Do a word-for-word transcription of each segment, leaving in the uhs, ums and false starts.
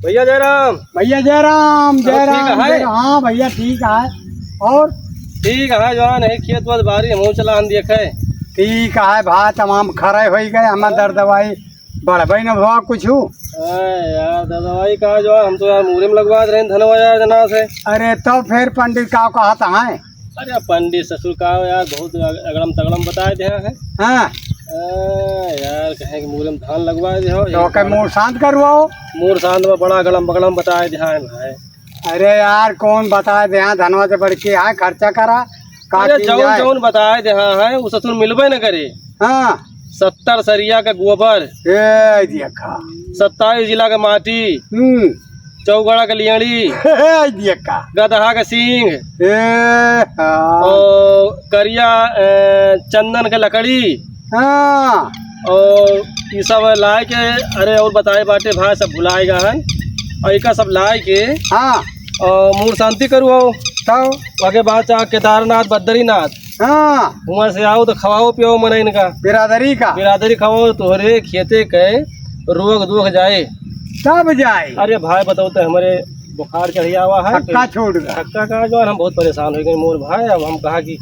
भैया जयराम। भैया जयराम, और जयराम, ठीक है? जयराम। हाँ भैया, ठीक है। और? ठीक है, जवान है, खेत वेत बारी, हमहू चला हम देखे। ठीक है भाई, तमाम खरे होई गए, हमार दर दवाई बढ़बे न भवा कुछ। अरे यार, दर दवाई का जो है, हम तो यार मूरे में लगवा दे रहे हैं धनवा यार जना से। अरे तो फिर पंडित का कहत हैं? अरे पंडित ससुर का हो यार, बहुत अग-, अगड़म तगड़म बताए दे हैं। हाँ। ए, यार, कहें कि मूरे में धान लगवा दे हो, तो यही के कारण। मूर शांत करवाओ। मूर शांत में बड़ा अगड़म बगड़म बताए दे हैं भाई। अरे यार, कौन बताए दे हैं, धनवा से बढ़ के है, खर्चा करा, का अरे की जौन जाए? जौन बताए दे हैं, वो ससुर मिलबे न करे। हाँ। सत्तर सरिया का गोबर। ए, देखा। सत्ताईस जिला का माटी। हम्म। चौगड़ा के लियड़ी, ए, देखा। गदहा के सींग, ए, हाँ। और करिया, ए, चंदन के लकड़ी, हाँ। और ये सब लाए के, अरे, और बताए बाटे भाई, सब भुलाए गए हैं। और इका सब लाए के, हाँ। और मूर शांति करुआओ। तब? ओके बाद चाहे केदारनाथ, बद्रीनाथ, हाँ। वहाँ से आओ तो खवाओ पियो मनइन का। बिरादरी का। बिरादरी खवाओ, तोहरे खेते के रोग दोख जाए। सब जाए। अरे भाई, बताओ तो, हमरे बुखार चढ़ी आवा है। थक्का छूट गया। थक्का का जो है, हम बहुत परेशान हो गए मोर भाई। अब हम कहा कि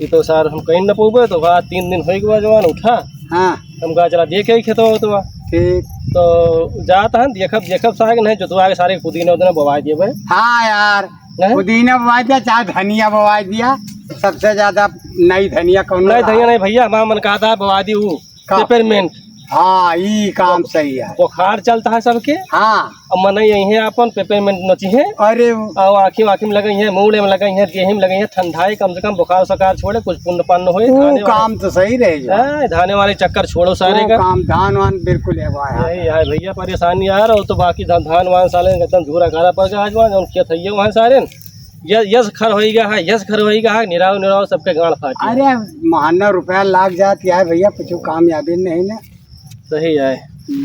ये तो सार हम कहीं न पउबे, तो कहा तीन दिन हो गया जवान उठा। हाँ। हम कहा चला देखे ही खेतवा उतवा। ठीक। तो जात हन, देखब, देखब साग नहीं, जोतवा के सारे पुदीना उदीना बोवाई देबे। हाँ यार, हैं? पुदीना बोवाई दिया, चाहे धनिया बोवाई दिया, सबसे ज्यादा नई धनिया कौन नहीं, रहा? धनिया नहीं भैया, हमारा मन कहा था बोवाई दी वो का? पेपरमेंट। हाँ, ई काम सही है। बुखार चलता है सबके। हाँ। अब मनई यही है अपन पेपरमेंट नची है। अरे। और आँखी वाँखी में लगे हैं, मूड़े में लगे हैं, देही में लगे हैं, ठंडाई कम से कम बुखार सकार छोड़े, कुछ पुण्य पन्न होए, वो धाने वाले काम तो सही रहे जो। हैं, धाने वाले चक्कर छोड़ो सारे वो का। काम धान वान बिल्कुल है भाई। यही है भैया परेशानी यार, और तो बाकी धान, धान वान साले एकदम झूरा खारा पड़ गया आज वहाँ, जौन खेत है ये वहाँ सारे न। ये, यस खर होई गया है, यस खर होई गया है, निराव, निराव सबके गांड फाटी है। अरे, महाना रुपया लाग जात है भैया, कुछ कामयाबी नहीं ना। सही है। हम्म।